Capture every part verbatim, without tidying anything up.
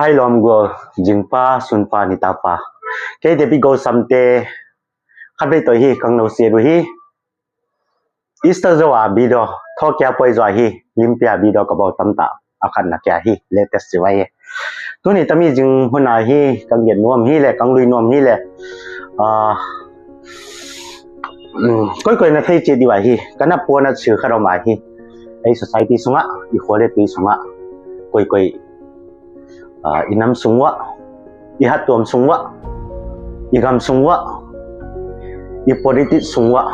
Hai lawm gual, zingpa, sunpa, nitapa. Kei David Gosam te, khat vei tawh hi, kang no siat uh hi. Easter zo a video, thaw kia puai zo a hi, limpia video ka bawl tamta, a khatna kia hi, latest ci vai hi. Tuni tami zing hun a hi, kang gen nuam hi le, kang lui nuam hi le. Ah, um, koikoi na thei ciat dih vai hi, ka na puan a cil khat om a hi. Ei society sungah, i khua le tui sungah, koikoi, ah, i nam sung uah, i hattuam sung uah, i gam sung uah, i politics sung uah,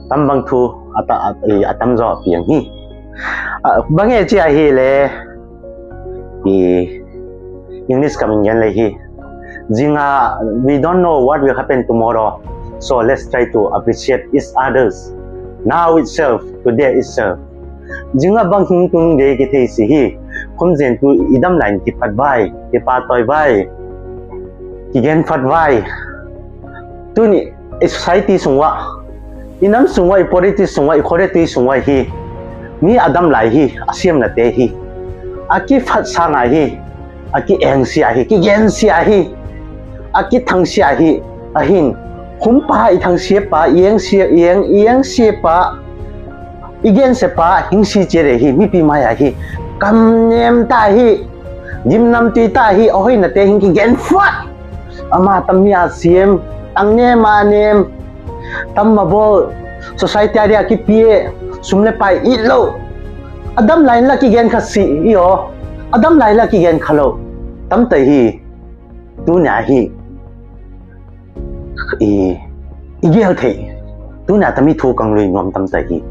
tam bang thu a ta-, a, a tam zaw piang hi. Ah, bang e ci a hi le, i English kam in gen le hi. Zinga, we don't know what will happen tomorrow. So let's try to appreciate each others now itself, today itself. Zinga bang hing tung de ki thei si hi. Khum zen tu i dam lai in ki phat vai, ki pa toi vai, ki gen phat vai. Tuni i society sung uah, i nam sung uah, i politics sung uah, i khua le tui sung uah hi. Mi a dam lai hi, a siamna te hi. A ki phat sang a hi. A ki eng sia hi, ki gen sia hi, a ki thang sia hi, a hin. Humpa i thang sia pa, i eng sia, i eng, i eng sia pa, i gen sia pa, hing si cia le hi, mipi mai a hi. Kam nem ta hi, gimnam tui ta hi, a hoina te hing ki gen fuat. Ama tam mi a siam, tang nem a nem, tam ma bawl, society a dia ki pie, sum le pai it lo. A dam lai la ki gen kha si, i aw. A dam lai la ki gen kha lo. Tam tai hi, tuni a hi. I, i gel thei. Tuni a tami thu kang lui nuam tam tai hi.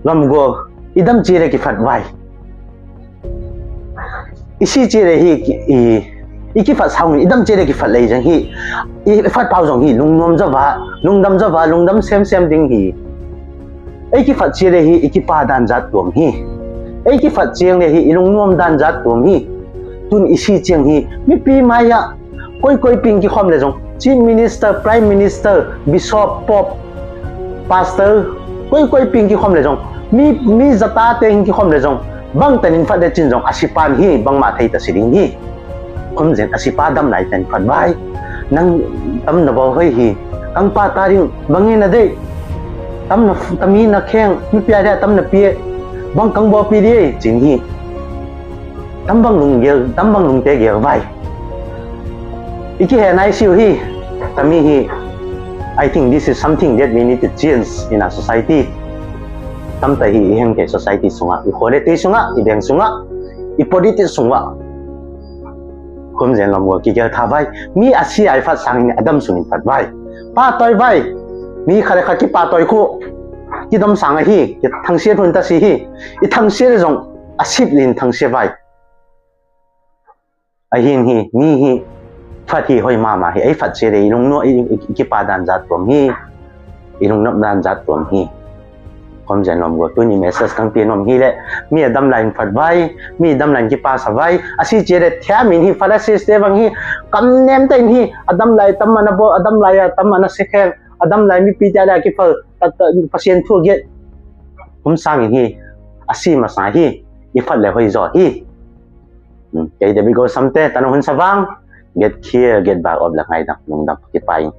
Lam go, i dam cia le ki phat vai. I si cia le hi, i, i ki phat sang, i dam cia le ki phat lei zang hi. I phat pau zong hi, lungnuam zaw va, lungdam zaw va, lungdam sem sem ding hi. Ei ki phat cia le hi, i ki pa dan zat tuam hi. Ei ki phat ciang le hi, i lungnuam dan zat tuam hi. Tun i si ciang hi, mipi mai a, koikoi ping ki khom le zong, Chief Minister, Prime Minister, Bishop, Pope, Pastor, koikoi ping ki khom le zong, mi, mi zata te hing ki khom le zong, bang tan in phat le cin zong, a si pan hi, bang ma thei ta si ding hi. Khom zen a si pa dam lai tan phat vai. Nang tam na bawl hoi hi. Kang pa ta ding, bang hi na dei. Tam na, tam hi na kheng, mipi a dia tam na pie. Bang kang bawl pi di, cin hi. Tam bang lung gel, tam bang lungte gel vai. I ki he nai siu hi, tami hi. I think this is something that we need to change in our society. Tam ta hi, i heng ke society sunga, i khua le tui sunga, i beng sunga, i politics sunga. Khum zen lom go ki gel tha vai. Mi a si ai phat sang in a dam sun in phat vai. Pa toi vai. Mi kha le kha ki pa toi khu. Ki dom sang a hi, ki thang sia hun ta si hi. I thang sia le zong, a sip lin thang sia vai. A hin hi, mi hi, phat hi hoi mama hi, ei phat cia le i lungnuam, i, i, i ki pa dan zat tuam hi, i lungnuam dan zat tuam hi. Khom zen lom go, tuni message kang pia nuam hi le, mi a dam lai in phat vai, mi dam lai in ki pa sa vai, a si cia le thiam in hi, phat a si ste bang hi, kam nem ta in hi, a dam lai tam ana bawl, a dam lai a tam ana se kheng, a dam lai mipi tia le a ki phal, ta, ta, Pasian thu a giat. Khum sang in hi, a si masa hi, i phat le hoi zaw hi. Hmm, kei David Gosam te, tanu hun sa vang, get clear, get back of la ngai dang, lungdam, ki pa in.